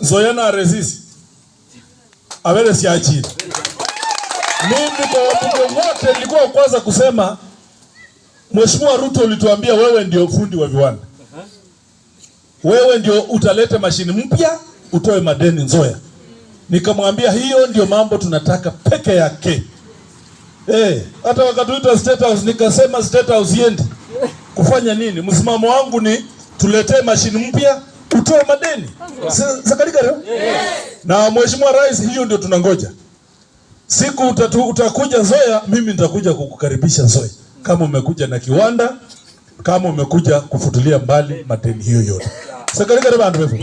Nzoia na resist awele siachini. Mimi kwa wabunge wote nilikuwa wa kwanza kusema, Mheshimiwa Ruto, ulituambia wewe ndio fundi wa viwanda, wewe ndio utaleta mashini mpya, utoe madeni Nzoia. Nikamwambia hiyo ndio mambo tunataka peke yake. Hata wakatuita State House nikasema State House yendi kufanya nini? Msimamo wangu ni tuletee mashini mpya, utoe madeni. Sakalikaro? Na Mheshimiwa Rais, hiyo ndio tunangoja. Siku utakuja Nzoia, mimi nitakuja kukukaribisha Nzoia, kama umekuja na kiwanda, kama umekuja kufutilia mbali madeni hiyo yote. Sakalikaro bandu befu.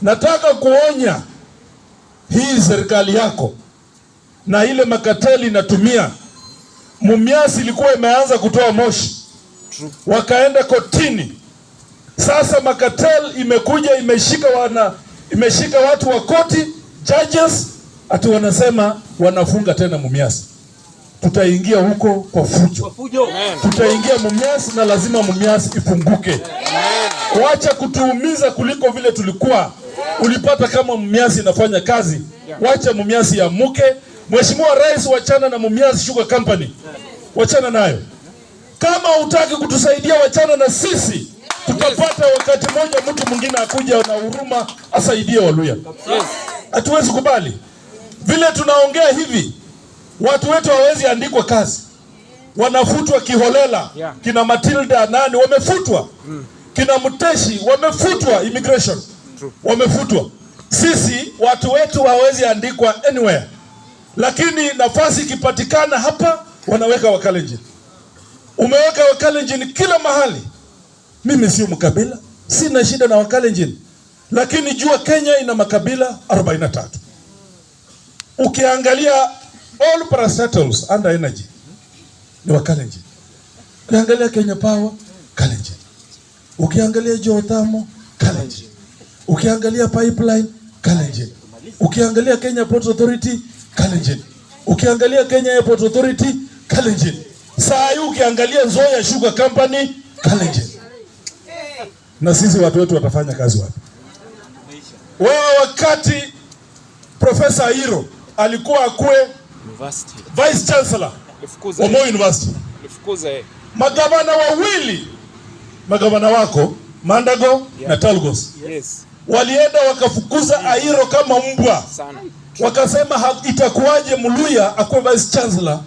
Nataka kuonya hii serikali yako na ile macartel inatumia. Mumias ilikuwa imeanza kutoa moshi, wakaenda kotini. Sasa macartel imekuja imeshika watu wa koti, judges, ati wanasema wanafunga tena Mumias. Tutaingia huko kwa fujo, tutaingia Mumias na lazima Mumias ifunguke. Wacha kutuumiza kuliko vile tulikuwa. Ulipata kama Mumias inafanya kazi, wacha Mumias iamuke. Mheshimiwa Rais, wachana na Mumias Sugar Company, wachana nayo. Kama hutaki kutusaidia, wachana na sisi. Tutapata wakati mmoja mtu mwingine akuja na huruma asaidie Waluhya. Hatuwezi kubali vile tunaongea hivi, watu wetu hawawezi andikwa kazi, wanafutwa kiholela. Kina Matilda nani wamefutwa, kina Mteshi wamefutwa, immigration wamefutwa. Sisi watu wetu hawawezi andikwa anywhere, lakini nafasi ikipatikana hapa wanaweka Wakalenjin. Umeweka Wakalenjin kila mahali. Mimi sio mkabila, sina shida na Wakalenjin, lakini jua Kenya ina makabila 43. Ukiangalia all parastatals under energy ni Wakalenjin. Ukiangalia Kenya Power, Kalenjin. Ukiangalia geothermal, Kalenjin. Ukiangalia pipeline, Kalenjin. Ukiangalia Kenya Port Authority, Kalenjin. Ukiangalia Kenya Airport Authority, Kalenjin. Saa hii ukiangalia Nzoia Sugar Company, Kalenjin. Na sisi watu wetu watafanya kazi wapi? Wewe wakati Profesa Ayiro alikuwa akue University. Vice Chancellor Lifukuza wa Moi University, Lifukuza yeye. Magavana wawili, magavana wako Mandago na Talgos walienda wakafukuza Ayiro kama mbwa, Sana. Wakasema itakuwaje Mluhya akuwe vice chancellor